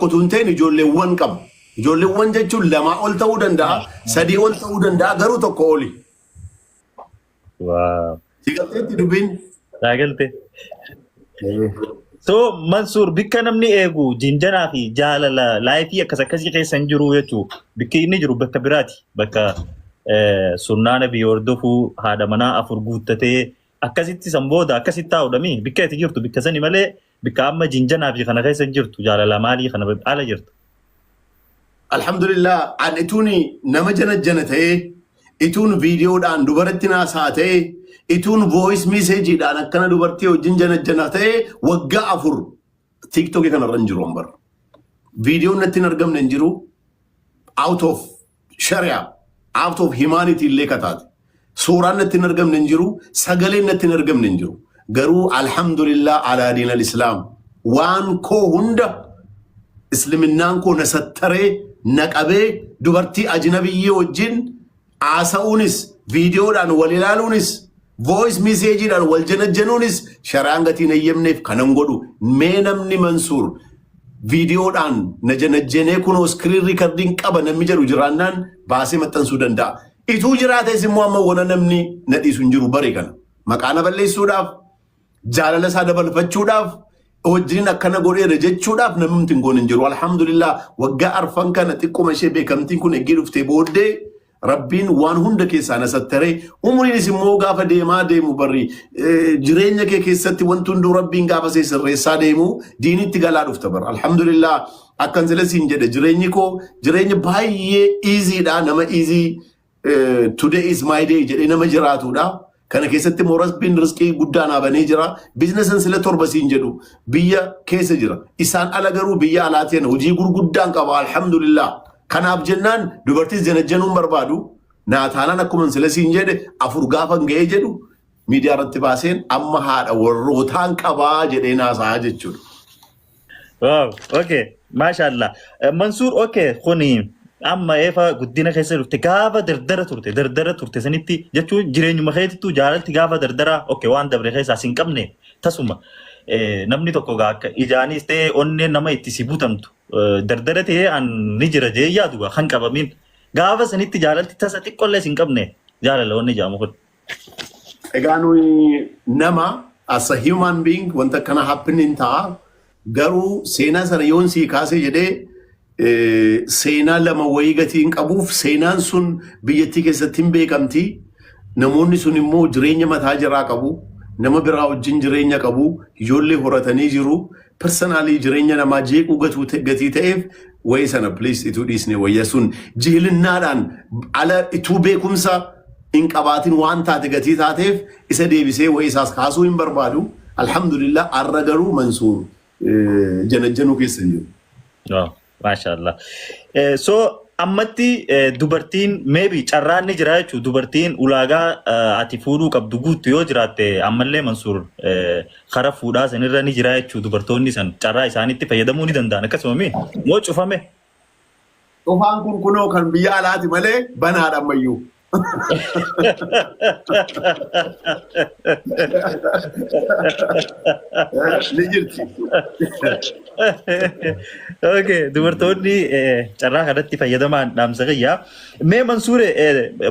Utuu hin ta'in ijoolleewwan qaba. Ijoolleewwan jechuun lamaa ol ta'uu danda'a, sadii ol ta'uu danda'a, garuu tokko oli. Wow. Si galteetti dubbiin? Naa galte. So Mansuur, bikka namni eegu jinjanaa fi jaalala life akkas akkasii keessa hin jiru jechuu, bikki inni jiru bakka biraati. Bakka sunnaa nabii hordofuu, haadha manaa afur guuttatee akkasitti san booda akkasitti taa'uudhami bikka itti jirtu bikka sani malee bikka amma jinjanaa fi kana keessa hin jirtu, jaalala maalii kana ala jirtu. Alhamdulillah, an ituun nama jana ta'ee, ituun viidiyoodhaan dubaratti naasaa ta'ee, ituun voice messageidhaan akkana dubartii wajjin jana ta'ee, waggaa 4 TikTokii kanarra hin jiru ambar. Viidiyoon natti hin argamne hin jiru. Out of sharia, out of humanity illee kataate. Suuraan natti hin argamne hin jiru. Sagaleen natti hin argamne hin jiru. Garuu alhamdulillah alaa diin al-islaam waan koo hunda isliminnaan koo na sattaree na qabee, dubartii ajnabiyyii wajjin haasa'uunis, viidiyoodhaan wal ilaaluunis, voice messageidhaan wal janajjanuunis shari'aan gatiin eeyyamneef kanan godhu. Mee namni Mansuur viidiyoodhaan na janajjanee kunoo screen recording qaba namni jedhu jiraannaan baasee maxxansuu danda'a. Ituu jiraates immoo amma wana namni na dhiisu hin jiru bare kana. Maqaa na balleessuudhaaf, jaalala isaa dabalfachuudhaaf, wajjin akkana godheera jechuudhaaf namni hin goone hin jiru. Alhamdulillah, waggaa arfan kana xiqquma ishee beekamtiin kun eggee dhuftee booddee Rabbiin waan hunda keessaa na sattaree, umriinis immoo gaafa deemaa deemu barri jireenya kee keessatti wanti hunduu Rabbiin gaafa see sirreessaa deemu diinitti galaa dhufta bara. Alhamdulillah, akkan sila siin jedhe, jireenyi koo jireenya baay'ee easy dha, nama easy, today is my day jedhee nama jiraatudha. Kana keessatti immoo Rabbiin rizqii guddaa naa banee jira. Businessan sila torba siin jedhu biyya keessa jira. Isaan ala garuu biyya alaatiin hojii gurguddaan qaba, alhamdulillah. Kanaaf jennaan dubartis janajjanuun barbaadu. Naa taanaan akkuma sila siin jedhe, afur gaafa ga'ee jedhu miidiyaa irratti baaseen amma haadha warrootaan qabaa jedhee naasaa jechuudha. Wow, okay. Maashaallah. Mansuur, okay, kuni amma eefa guddina keessa dhufte, gaafa dardara turte sanitti jechuun jireenyuma keetittuu jaalalti gaafa dardara, okay, waan dabre keessaa sin qabne tasuma namni tokko gaa akka ijaanis ta'e onneen nama itti si butamtu dardara ta'ee an ni jira jee yaadu gaa kan qabamin gaafa sanitti jaalalti tasa xiqqollee sin qabne jaalala wanni jedhamu kun. Egaa nuyi nama, as a human being, wanta akkana happening ta'a. Garuu seenaa sana yoon sii kaasee jedhee seenaa lama wayii gatii hin qabuuf, seenaan sun biyyattii keessatti hin beekamti. Namoonni sun immoo jireenya mataa jiraa qabu. Nama biraa wajjin jireenya qabu. Ijoollee horatanii jiru. Personally jireenya namaa jeequu gatii ta'eef wayii sana please ituu dhiisne wayya. Sun jihilinnaadhaan ala ituu beekumsa hin qabaatin waan taate gatii taateef isa deebisee wayii isaas kaasuu hin barbaadu. Alhamdulillah, arra garuu Mansuur janajjanuu keessa hin jiru. Oh, maashaallah. So ammatti dubartiin maybe carraan ni jira jechuudha. Dubartiin ulaagaa ati fuudhuu qabdu guuttu yoo jiraatte ammallee Mansuur kara fuudhaa sanirra ni jira jechuudha. Dubartoonni san carraa isaaniitti fayyadamuu ni danda'an akkasuma mi? Moo cufame? Cufaan kun kunoo kan biyya alaati malee banaadha ammayyuu. Ni jirti. Okay, dubartoonni carraa kanatti fayyadamaan dhaamsa kiyya. Mee Mansuure,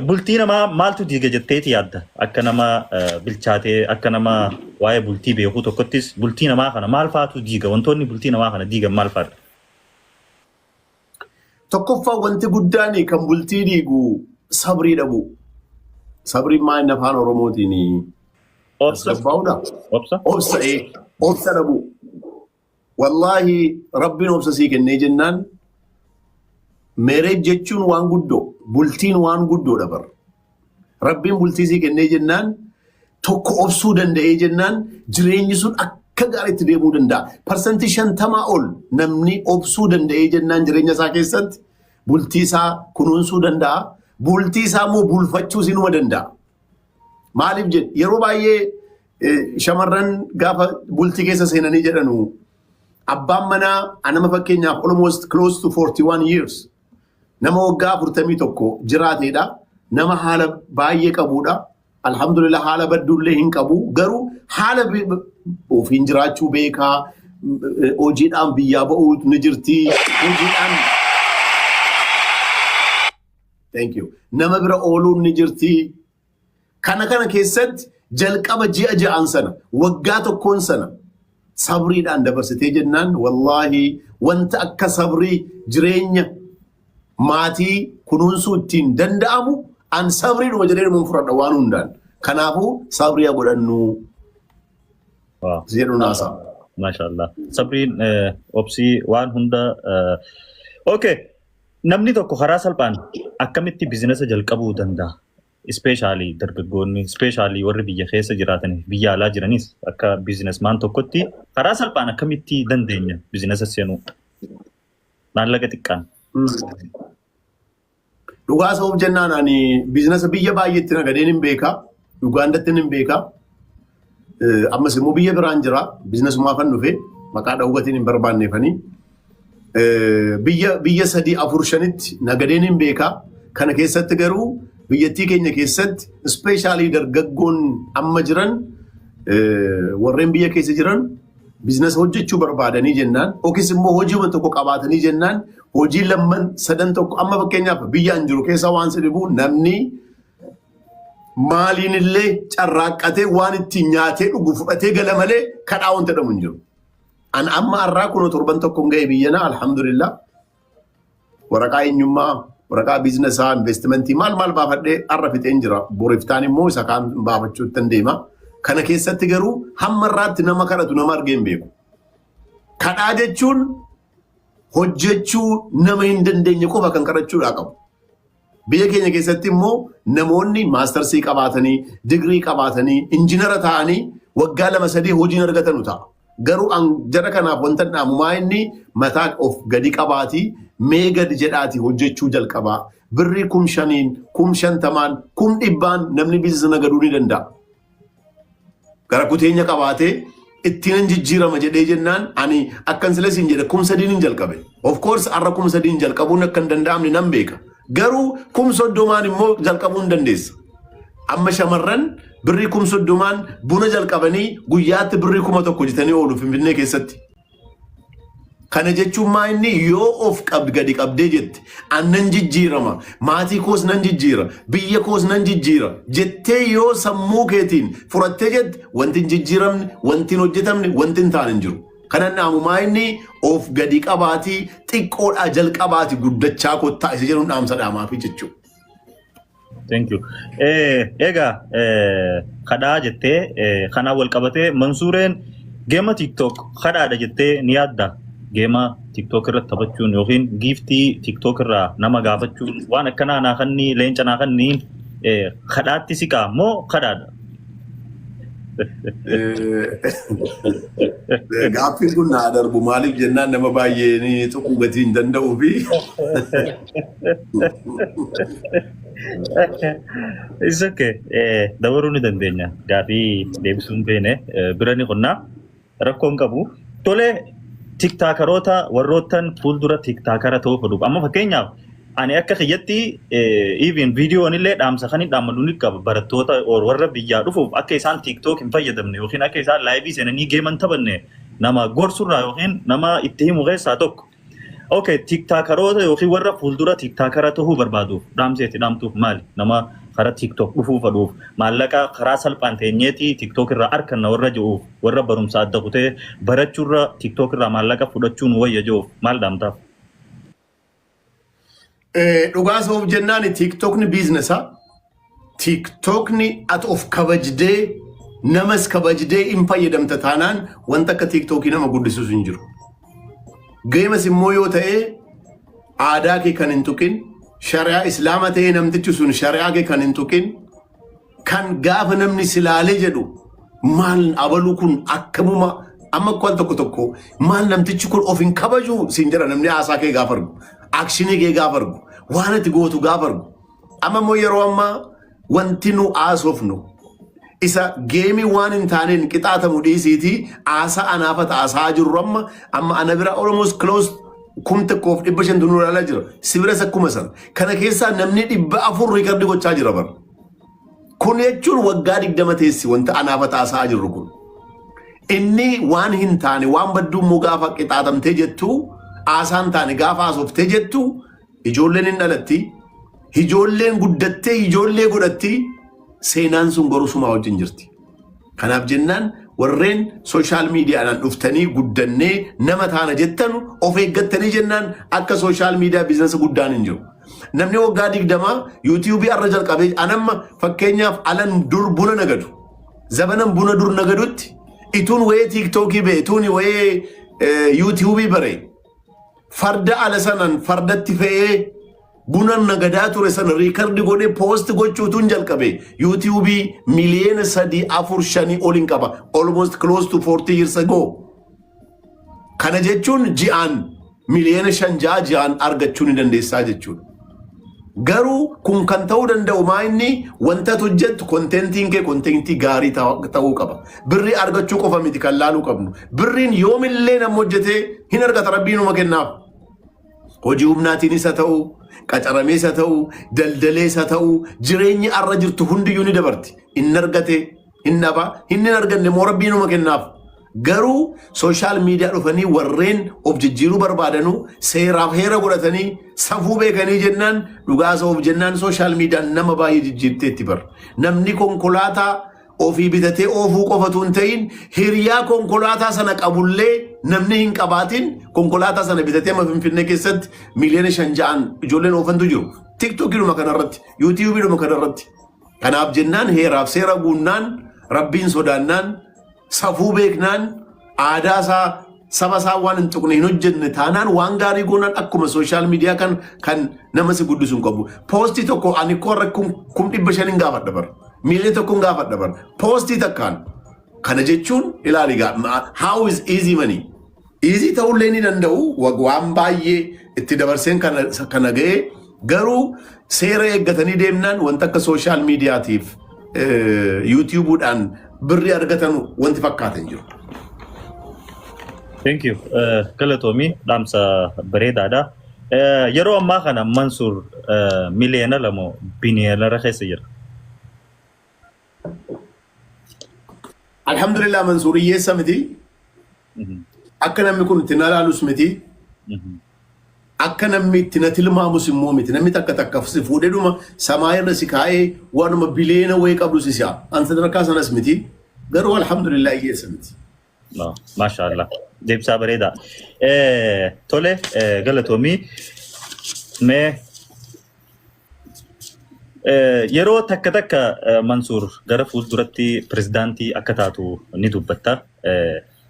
bultii namaa maaltu diiga jetteeti yaadda? Akka nama bilchaatee, akka nama waa'ee bultii beekuu tokkottis, bultii namaa kana maal faatu diiga? Wantoonni bultii namaa kana diigan maal faadha? Tokkoffaa, wanti guddaan kan bultii diigu sabrii dhabu. Sabriin maal inni afaan Oromootiin? Obsa. Tasgabbaa'uudha. Obsa. Obsa, obsa dhabu. Wallaahi, Rabbiin obsa sii kennee jennaan, marriage jechuun waan guddoo, bultiin waan guddoodha bar. Rabbiin bultii sii kennee jennaan, tokko obsuu danda'ee jennaan, jireenyi sun akka gaariitti deemuu danda'a. 50% ol namni obsuu danda'ee jennaan jireenya isaa keessatti bultii isaa kunuunsuu danda'a. Bultii isaa immoo bulfachuus inuma danda'a. Maaliif jedhu, yeroo baay'ee shamarran gaafa bultii keessa seenanii jedhanu, abbaan manaa anama fakkeenyaaf almost close to 41 years, nama waggaa 41 jiraateedha. Nama haala baay'ee qabuudha. Alhamdulillah, haala badduullee hin qabu. Garuu haala ofiin jiraachuu beekaa. Hojiidhaan biyyaa ba'uu ni jirti. Hojiidhaan, thank you. Nama bira ooluun ni jirti. Kana keessatti jalqaba ji'a 6n sana, waggaa tokkoon sana sabriidhaan dabarsitee jennaan, wallaahi wanta akka sabrii jireenya maatii kunuunsuu ittiin danda'amu an sabriidhuma jedhee dhuma fudhadha waan hundaan. Kanaafuu sabrii haa godhannu jedhu naasaa. Maashaallah. Sabriin, obsii waan hunda. Okay. Namni tokko karaa salphaan akkamitti business jalqabuu danda'a? Especially dargaggoonni, especially warri biyya keessa jiraatanii biyya alaa jiranis, akka businessman tokkotti karaa salphaan akkamitti dandeenya business seenuu? Maallaqa xiqqaan. Dhugaa sa'uuf jennaan ani business biyya baay'eetti nagadeen hin beekaa. Ugaandatti hin beekaa. Ammas immoo biyya biraan jira. Businessumaaf kan dhufe maqaa dhawwatiin hin barbaanneefanii. Biyya sadii, afur, shanitti nagadeen hin beekaa. Kana keessatti garuu biyyattii keenya keessatti especially dargaggoon amma jiran, warreen biyya keessa jiran, business hojjechuu barbaadanii jennaan yookiis immoo hojii tokko qabaatanii jennaan, hojii lamman sadan tokko, amma fakkeenyaaf biyya an jiru keessa waan si dhibu, namni maaliin illee carraaqqatee waan ittiin nyaatee dhugu fudhatee gala malee kadhaa wanta jedhamu hin jiru. An amma har'aa kun torban tokko hin ga'e biyyana, alhamdulillah. Waraqaa eenyummaa, waraqaa businessaa, investimentii maal maal baafadhee har'a fixeen jira. Boriftaan immoo isa kaan baafachuutti deema. Kana keessatti garuu hamma irraatti nama kadhatu nama argee hin beeku. Kadhaa jechuun hojjechuu nama hin dandeenye qofa kan kadhachuudhaa qabu. Biyya keenya keessatti immoo namoonni mastersii qabaatanii, digirii qabaatanii, injinara ta'anii waggaa 2, 3 hojiin argatanu ta'a. Garuu an jara kanaaf wanta dhaamu maa inni mataa of gadi qabaatii, mee gadi jedhaati hojjechuu jalqabaa. Birrii 5,000n, 50,000n, 100,000n namni business nagaduu ni danda'a. Gara kuteenya qabaatee ittiin jijjiirama jedhee jennaan, ani akkan sila siin jedhe 3,000n hin jalqabe. Of course har'a 3,000n jalqabuun akka hin danda'amne nan beeka. Garuu 30,000n immoo jalqabuu hin dandeessa. Amma shamarran birrii 30,000n buna jalqabanii guyyaatti birrii 1,000 hojjetanii oolu Finfinnee keessatti. Kana jechuun maa inni yoo of qabd gadi qabdee jette, an nan jijjiirama, maatii koos nan jijjiira, biyya koos nan jijjiira jettee yoo sammuu keetiin furattee jette, wanti hin jijjiiramne, wanti hin hojjetamne, wanti hin taane hin jiru. Kanan dhaamu maa inni of gadi qabaatii xiqqoodhaa jalqabaati guddachaa kottaa isa jedhuun dhaamsa dhaamaafi jechuudha. Thank you. Egaa kadhaa jettee, kanaan wal qabatee Mansuureen game TikTok kadhaadha jettee ni yaadda? Game TikTok irratti taphachuun yookiin giftii TikTok irraa nama gaafachuun, waan akkanaa naa kannii, leenca naa kanniin, kadhaatti siqaa moo kadhaadha? Gaaffiin kun naa darbu. Maaliif jennaan nama baay'ee ni tuquu gatii hin danda'uu fi It's okay. Dabaruu ni dandeenya. Gaafii deebisuu hin beene bira ni qonnaa. Rakkoo hin qabu. Tole, TikTokeroota warroottan fuuldura TikTokera ta'uu fedhuuf. Amma fakkeenyaaf ani akka kiyyatti even viidiyoon illee dhaamsa kan hin dhaammadu ni qaba, barattoota or warra biyyaa dhufuuf akka isaan TikTok hin fayyadamne yookiin akka isaan live seenanii gamean taphanne nama gorsurraa yookiin nama itti himu keessaa tokko. Okay, TikTokeroota yookiin warra fuuldura TikTokera ta'uu barbaaduuf dhaamseetti dhaamtuuf maali? Nama karaa TikTok dhufuu fedhuuf, maallaqa karaa salphaan teenyeeti TikTok irraa arganna warra jiruuf, warra barumsa adda kutee barachuurra TikTok irraa maallaqa fudhachuun wayya jiruuf maal dhaamtaaf? Dhugaa sa'uuf jennaan TikTokni businessa. TikTokni ati of kabajdee namas kabajdee hin fayyadamta taanaan wanta akka TikTokii nama guddisuus hin jiru. Gameas immoo yoo ta'e, aadaa kee kan hin tuqin, shari'aa islaama ta'ee namtichi sun shari'aa kee kan hin tuqin, kan gaafa namni silaalee jedhu maal abaluu kun akkamuma, amma waan tokko tokko maal namtichi kun of hin kabaju siin jedha namni haasaa kee gaafa argu, actionii kee gaafa argu, waan ati gootu gaafa argu. Amma immoo yeroo ammaa wanti nu haasofnu isa gameii waan hin taaneen qixaatamu dhiisiitii haasaa anaafata haasaa jirru amma ana bira almost close 1,500 nu ilaalaa jira. Sibiras akkuma sana. Kana keessaa namni 400 record gochaa jira bara. Kun jechuun waggaa 20 teessi wanta anaafata haasaa jirru kun. Inni waan hin taane, waan badduu immoo gaafa qixaatamtee jettu, haasaan taane gaafa haasoftee jettu, ijoolleen hin dhalatti. Ijoolleen guddattee ijoollee godhatti, seenaan sun garuu sumaa wajjin jirti. Kanaaf jennaan warreen social mediadhaan dhuftanii guddannee nama taana jettan, of eeggattanii jennaan akka social media business guddaan hin jiru. Namni waggaa 20 YouTubeii arra jalqabee, anamma fakkeenyaaf alan dur buna nagadu. Zabanan buna dur nagadutti ituun wayee TikTokii ba'e, ituun wayee YouTubeii bare, farda ala sanan fardatti fe'ee buna nagadaa ture sana record godhee post gochuutuun jalqabe, YouTubeii miliyoona 3, 4, 5 ol hin qaba. Almost close to 40 years ago. Kana jechuun ji'aan miliyoona 5, 6 ji'aan argachuu ni dandeessaa jechuudha. Garuu kun kan ta'uu danda'u maa inni wanta ati hojjettu, contentiin kee contentii gaarii ta'uu qaba. Birrii argachuu qofa miti kan laaluu qabnu. Birriin yoomillee nama hojjetee hin argata, rabbiinuma kennaaf. Hojii humnaatiinis haa ta'u, qacaramees haa ta'u, daldalees haa ta'u, jireenyi arra jirtu hundiyyuu ni dabarti. Inni argate hin dhaba, inni hin arganne immoo rabbiinuma kennaaf. Garuu social media dhufanii warreen of jijjiiruu barbaadanuu seeraaf heera godhatanii safuu beekanii jennaan, dhugaa of jennaan, social mediaan nama baay'ee jijjiirteetti bara. Namni konkolaataa ofii bitatee oofuu qofatu hin ta'in, hiriyaa konkolaataa sana qabullee namni hin qabaatin konkolaataa sana bitatee amma Finfinnee keessatti miliyoona 5, 6n ijoolleen oofantu jiru. TikTokiidhuma kanarratti, YouTubeiidhuma kanarratti. Kanaaf jennaan heeraaf seera guunnaan, rabbiin sodaannaan, safuu beeknaan, aadaa isaa, saba isaa waan hin tuqne hin hojjenne taanaan, waan gaarii goonaan, akkuma social media kan nama si guddisu hin qabu. Postii tokko ani korra 500,000 hin gaafadha bara. Miiliyoona 1 hin gaafadha bara. Postii takkaan. Kana jechuun ilaali gaa, how is easy money? Easy ta'ullee ni danda'u, waan baay'ee itti dabarseen kana ga'ee, garuu seera eeggatanii deemnaan wanta akka social mediatiif YouTubeuudhaan birrii argatan wanti fakkaatan jiru. Thank you. Galatoomii, dhaamsa bareedaadha. Yeroo ammaa kana Mansuur miliyoona 2 billionaire keessa jira? Alhamdulillah, Mansuur hiyyeessa miti. Akka namni kun itti na ilaalus miti. Akka namni itti na tilmaamus immoo miti. Namni takka takka si fuudhee dhuma samaa irra si kaa'ee waanuma biliyoona wayii qabdu si si'a. An sadarkaa sanas miti. Garuu alhamdulillah hiyyeessa miti. No, Maasha Allah. Deebisaa bareedaa. Tole, galatoomii. Mee yeroo takka takka Mansuur gara fuulduratti pirezidaantii akka taatu ni dubbatta.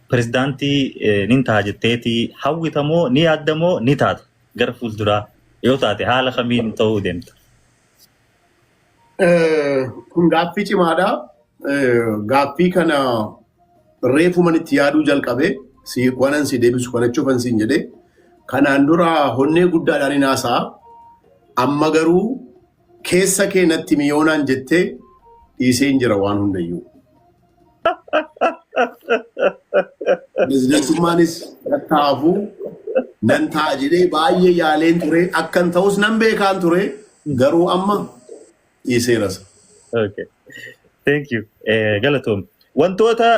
Pirezidaantii nin ta'a jetteeti hawwitamoo, ni yaaddamoo, ni taata gara fuulduraa? Yoo taate haala kamiin ta'uu deemta? Kun gaaffii cimaadha. Gaaffii kana reefuman itti yaaduu jalqabe, si waanan si deebisu kana jechuufan siin jedhe. Kanaan dura honnee guddaadhaan hin haasa'a. Amma garuu keessa kee natti miyoonaan jettee dhiisee hin jira waan hundayyuu. Pirezidaantummaanis taa'afu nan ta'a jedhee baay'ee yaaleen ture. Akkan ta'us nan beekaan ture. Garuu amma dhiiseeras. Okay. Thank you. Galatoom. Wantoota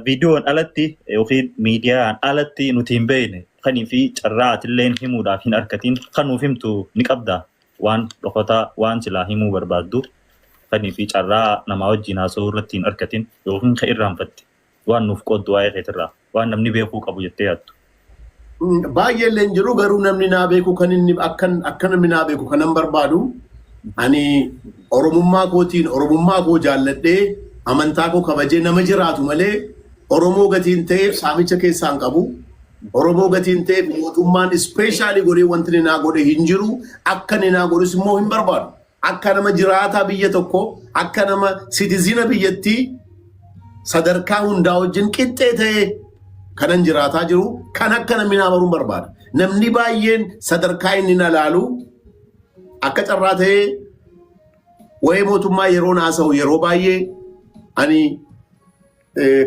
viidiyoon alatti yookiin miidiyaan alatti nuti hin beekne kanii fi carraa atilleen himuudhaaf hin argatin kan nuuf himtu ni qabda? Waan dhokataa, waan silaa himuu barbaaddu kanii fi carraa namaa wajjin haasa'uu irratti hin argatin yookiin kan irraanfatte, waan nuuf qooddu waa'ee keetirraa waan namni beekuu qabu jettee yaaddu. Baay'ee illee hin jiru, garuu namni naa beeku kan inni akka namni naa beeku kanan barbaadu, ani Oromummaa kootiin, Oromummaa koo jaalladhee, amantaa koo kabajee nama jiraatu malee, Oromoo gatiin ta'eef saamicha keessaan qabu. Oromoo gatiin ta'eef mootummaan special godhee wanti inni naa godhe hin jiru. Akka inni naa godhus immoo hin barbaadu. Akka nama jiraataa biyya tokko, akka nama citizen biyyattii sadarkaa hundaa wajjin qixxee ta'ee kanan jiraataa jiru, kan akka namni naa baruun barbaada. Namni baay'een sadarkaa inni na laalu, akka carraa ta'ee waa'ee mootummaa yeroo haasa'u yeroo baay'ee ani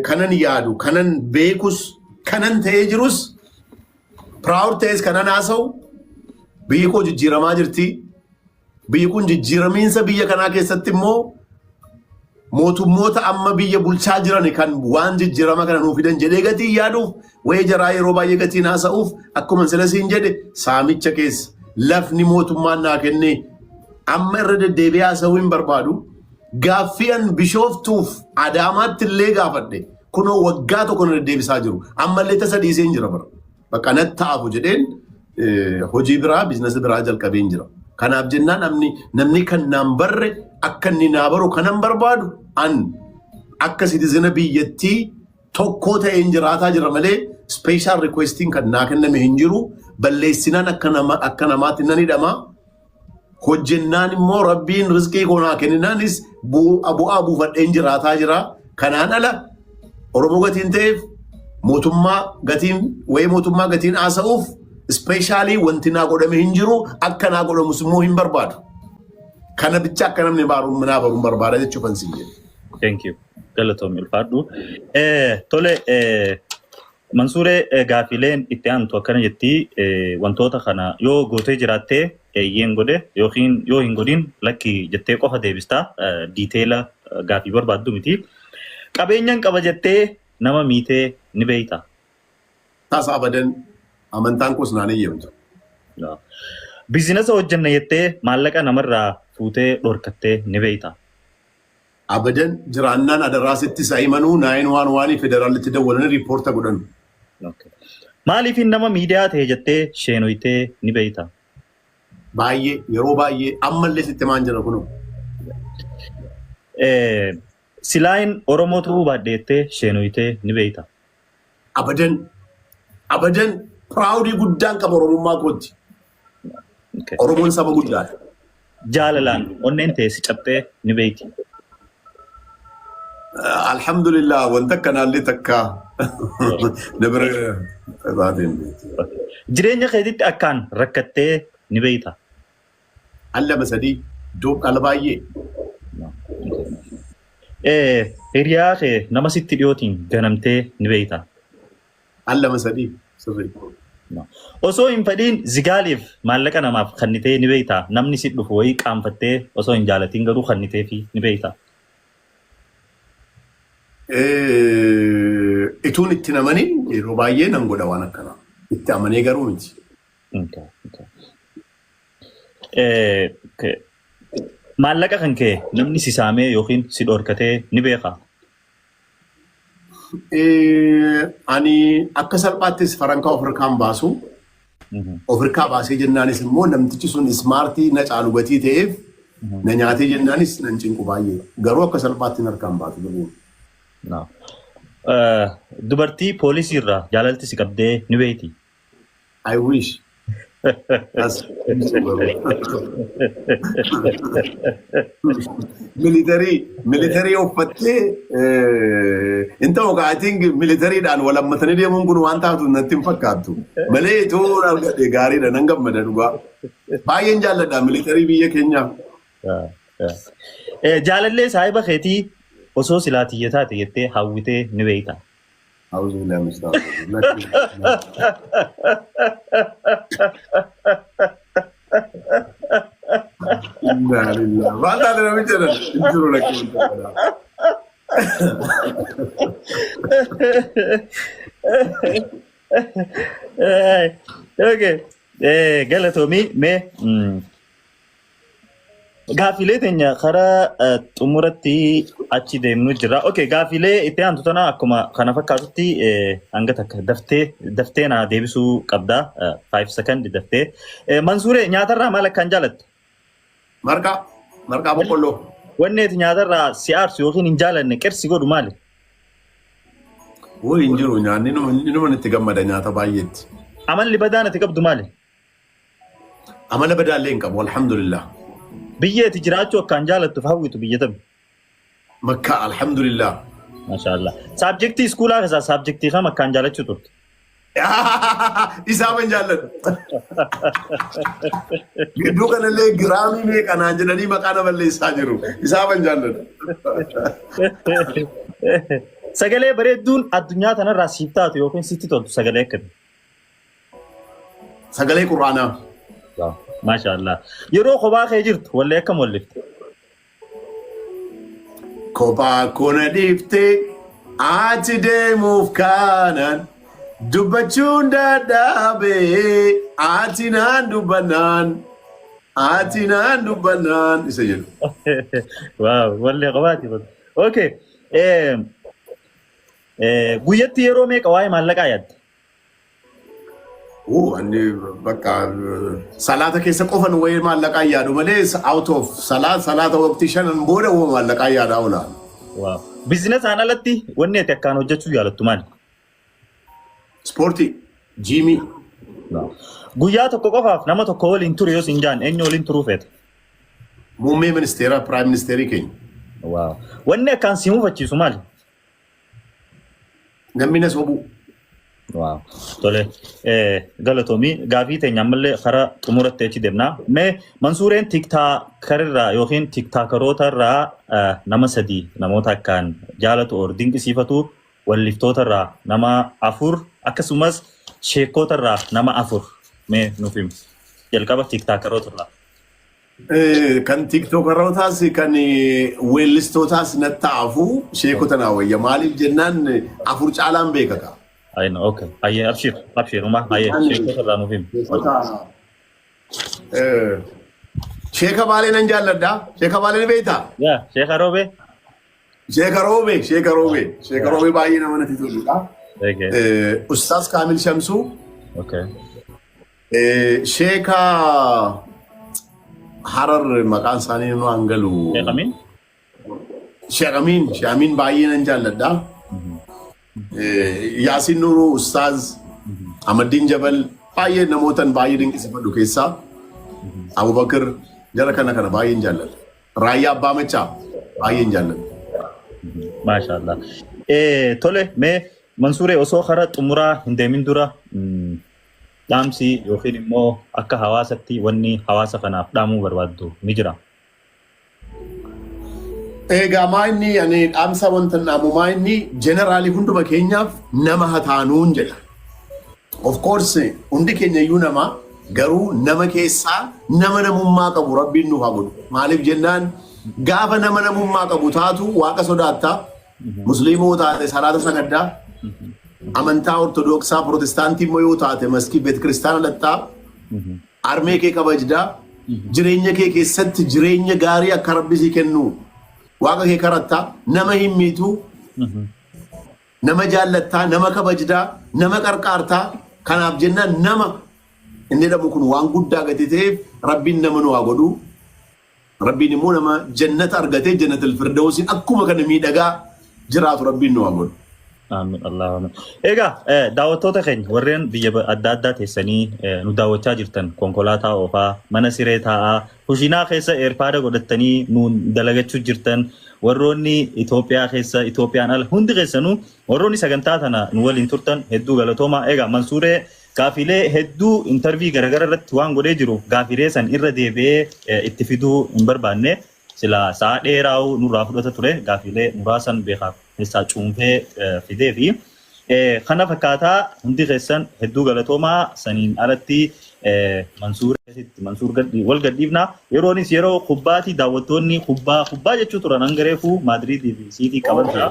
kanan yaadu, kanan beekus, kanan ta'ee jirus, proud ta'es kanan haasa'u, biyyi koo jijjiiramaa jirti. Biyyi kun jijjiiramiinsa biyya kanaa keessatti immoo Mootummoota amma biyya bulchaa jiran kan waan jijjiirama kana nuu fidan jedhee gatii yaaduuf, wayii jaraa yeroo baay'ee gatiin haasa'uuf, akkuma sila siin jedhe, saamicha keessa lafni mootummaan naa kenne amma irra deddeebi'ee haasa'uu hin barbaadu. Gaaffii an Bishooftuuf Adaamaatti illee gaafadhe kunoo waggaa tokko na deddeebisaa jiru. Ammallee tasa dhiisee hin jira bara. Bakka natti ta'afu jedheen hojii biraa, biizinasii biraa jalqabee hin jira. Kanaaf jennaan namni kan naan barre akka inni naa baru kanan barbaadu, an akka citizen biyyattii tokkoo ta'een jiraataa jira malee special requestiin kan naa kenname hin jiru. Balleessinaan akka namaatti nan hidhama. Hojjennaan immoo Rabbiin rizqii koo naa kenninaanis bu'aa buufadheen jiraataa jira. Kanaan ala Oromoo gatiin ta'eef, mootummaa gatiin, wayii mootummaa gatiin haasa'uuf special wanti naa godhame hin jiru, akka naa godhamus immoo hin barbaadu. Kana bicha akka namni naa baruun barbaada jechuufan siin jedhe. Thank you. Galatoomi, ulfaadhu. Tole, Mansuuree, gaafileen itti aantu akkana jetti: wantoota kana yoo gootee jiraattee eeyyeen godhe yookiin yoo hin godhin lakki jettee qofa deebistaa, detail gaafii barbaaddu miti. Qabeenyan qaba jettee nama miitee ni beeyta? Taasa, abadan, amantaan koos naan eeyyamtu. Biizinasa hojjenna jettee maallaqa namarraa fuutee dhorkattee ni beeyta? Abadan, jiraannaan adaraasitti isa himanuu nine one one federaalitti dawwalanii report godhan. Maaliif nama miidiyaa ta'e jettee sheenoytee ni beeyta? Baay'ee, yeroo baay'ee, ammallee sitti maan jira kunoo. Silaayin Oromoo ta'uu baadheettee sheenoytee ni beeyta? Abadan, abadan, proud guddaan qaba Oromummaa kootti. Oromoon saba guddaadha. Jaalalaan onneen ta'e si cabxee ni beeyti? Alhamdulillah, wanta akkanaallee takka na bira taateen beekti. Jireenya keetitti akkaan rakkattee ni beeyta? Al lama sadii, iddoo dhala baay'ee. Hiriyaa kee nama sitti dhiyootiin ganamtee ni beeyta? Al lama sadii, sirrii. Osoo hin fedhiin zigaaliif maallaqa namaaf kennitee ni beeyta? Namni si dhufu wayii qaanfattee osoo hin jaalatiin garuu kenniteefi ni beeyta? Ituun itti namaniin yeroo baay'ee nan godha waan akkanaa. Itti amanee garuu miti. Maallaqa kan kee namni si saamee yookiin si dhorkatee ni beekaa? Ani akka salphaattis farankaa of harkaan baasu. Of harkaa baasee jennaanis immoo namtichi sun smart na caalu gatii ta'eef na nyaatee jennaanis nan cinqu baay'ee. Garuu akka salphaatti harkaan baasu birriin. Dubartii poolisii irraa jaalalti si qabdee ni beeyti? I wish. As military uffattee hin ta'u kaa. I think militarydhaan wal hammatanii deemuun kun waan taatu natti hin fakkaattu. Malee itoo argadhe gaariidha, nan gammada dhugaa. Baay'een jaalladha military biyya keenyaa. Jaalallee saahiba keetii osoo silaa tiyya taate jettee hawwitee ni beeyta? أعوذ بالله من الشيطان الرجيم. إنا لله. Maal taate namicha jedhan hin jiru, lakkii. Okay. Galatoomii, mee gaafilee teenya karaa xumuratti achi deemnu jira. Okay, gaafilee itti aantu tana akkuma kana fakkaatutti hanga takka daftee daftee naa deebisuu qabda. 5 second daftee. Mansuuree, nyaatarraa maal akkaan jaalattu? Marqaa, marqaa boqqolloo. Wanni ati nyaatarraa si aarsu yookiin hin jaalanne qirsi godhu maali? Woo, hin jiru, nyaanni inuma itti gammada nyaata baay'eetti. Amalli badaan ati qabdu maali? Amala badaallee hin qabu, alhamdulillah. Biyya ati jiraachuu akkaan jaalattuuf hawwitu biyya tami? Makkaa, alhamdulillah. Maashaallah. Subject school keessaa subject kam akkaan jaalachuu turte? Isaa ban jaalladhu. Gidduu kanallee giraamii meeqa naan jedhanii maqaa na balleessaa jiru. Isaa ban jaalladhu. Sagalee bareedduun addunyaa tanarraa siif taatu yookiin sitti toltu sagalee akkamii? Sagalee Quraanaa. Maashaallah. Yeroo kophaa kee jirtu wallee akkam wallifte? Kophaa koo na dhiiftee ati deemuuf kaanaan dubbachuun dadhabee ati naan dubbannaan ati naan dubbannaan isa jedhu. Wow, wallee qofaati kun. Okay. Guyyatti yeroo meeqa waa'ee maallaqaa yaadda? Ani bakka salaata keessa qofan wayii maallaqaa yaadu malee, out of salaata waqtii shanan booda wama maallaqaa yaadaa oola. Wow. Businessaan alatti wanni ati akkaan hojjechuu jaalattu maali? Ispoortii, gymii. Guyyaa tokko qofaaf nama tokko waliin ture yoo siin jaan, eenyu waliin turuu feeta? Muummee ministeeraa, prime ministerii keenya. Wow. Wanni akkaan si mufachiisu maali? Namni na sobuu. Wow. Tole. Galatoomii, gaafii teenya ammallee karaa xumuratti achi deemna. Mee Mansuureen TikTokerirraa yookiin TikTokeroota irraa nama sadii namoota akkaan jaalatu or dinqisiifatu, walliftoota irraa nama afur, akkasumas sheekota irraa nama afur mee nuuf himi. Jalqaba TikTokeroota irraa. Kan TikTokerootaas kan weellistootaas natti hafu sheekota naa wayya. Maaliif jennaan afur caalaan beeka kaa. Ayina, okay. Ayyee, abshir, abshir, uma ayyee, sheekota irraa nuuf himi. Sheeka Baalee nan jaalladha. Sheeka Baalee ni beektaa? Yaa, Sheeka Roobee. Sheeka Roobee, Sheeka Roobee, Sheeka Roobee baay'ee nama natti toludha. Ustaaz Kaamil Shamsuu. Sheeka Harar maqaan isaanii nu hangalu. Sheek Amiin? Sheek Amiin, Sheek Amiin baay'ee nan jaalladha. Yaasiin Nuruu, Ustaaz Ahmaddiin Jabal baay'ee namootan baay'ee dinqisiifadhu keessaa. Abubakar, jara kana kana baay'een jaalladha. Raayyaa Abbaa Machaa baay'een jaalladha. Maashaallah. Tole, mee Mansuuree, osoo karaa xumuraa hin deemin dura dhaamsi yookiin immoo akka hawaasatti wanni hawaasa kanaaf dhaamuu barbaaddu ni jira? Egaa maa inni ani dhaamsa wanta dhaamu maa inni generally hunduma keenyaaf nama hataanuun jedha. Of course, hundi keenya iyyuu nama, garuu nama keessaa nama namummaa qabu Rabbiin nuuf haa godhu. Maaliif jennaan gaafa nama namummaa qabu taatu Waaqa sodaattaa, Musliimoo taate salaata sagaddaa, amantaa Ortodooksaa Protestaantii immoo yoo taate maskii beet kiristaana dhattaa, armee kee kabajdaa, jireenya kee keessatti jireenya gaarii akka Rabbi sii kennu Waaqa kee karattaa, nama hin miituu, nama jaallattaa, nama kabajdaa, nama qarqaartaa. Kanaaf jennaan nama inni jedhamu kun waan guddaa gati ta'eef Rabbiin nama nu haa godhu. Rabbiin immoo nama jannata argatee jannatul firdawsiin akkuma kana miidhagaa jiraatu Rabbiin nu haa godhu. Amiin. Allahu amiin. Egaa daawwattoota keenya warreen biyya adda addaa teessanii nu daawwachaa jirtan, konkolaataa oofaa, mana siree taa'aa, kushiinaa keessa AirPoda godhattanii nu dalagachuu jirtan, warroonni Itoophiyaa keessa, Itoophiyaan ala, hundi keessanuu warroonni sagantaa tana nu waliin turtan hedduu galatoomaa. Egaa Mansuuree gaafilee hedduu interview garaagara irratti waan godhee jiru gaafilee san irra deebi'ee itti fiduu hin barbaanne. Sila sa'a dheeraa'uu nurraa fudhata ture. Gaafilee muraasan beekaa keessaa cuunfee fidee fi kana fakkaataa. Hundi keessan hedduu galatoomaa. Saniin alatti Mansuur Mansuur wal gadhiifna. Yeroonis yeroo kubbaatii daawwattoonni kubbaa kubbaa jechuu turan hanga reefuu Maadriidii fi Siitii qaban tura.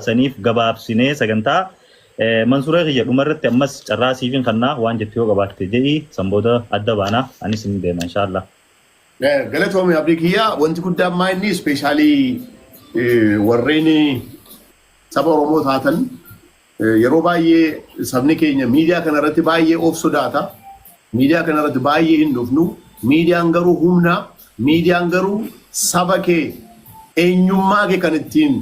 Saniif gabaabsinee sagantaa. Mansuuree kiyya, dhumarratti ammas carraa siifin kannaa, waan jettu yoo qabaatte jedhii, san booda adda baana, anis hin deema inshaallah. Galatoomii abdii kiyyaa. Wanti guddaan maa inni especially warreen saba Oromoo taatan, yeroo baay'ee sabni keenya miidiyaa kana irratti baay'ee of sodaata. Miidiyaa kana irratti baay'ee hin dhufnu. Miidiyaan garuu humna. Miidiyaan garuu saba kee, eenyummaa kee kan ittiin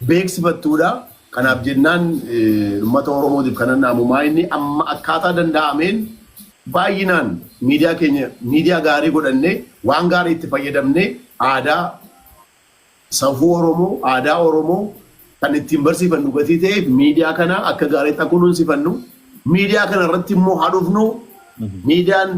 beeksifattuudha. Kanaaf jennaan uummata Oromootiif kanan dhaamu maa inni amma akkaataa danda'ameen baay'inaan miidiyaa keenya miidiyaa gaarii godhannee, waan gaarii itti fayyadamnee, aadaa safuu Oromoo, aadaa Oromoo kan ittiin barsiifannu gatii ta'eef miidiyaa kana akka gaariitti akka kunuunsifannu, miidiyaa kana irratti immoo haa dhufnu. Miidiyaan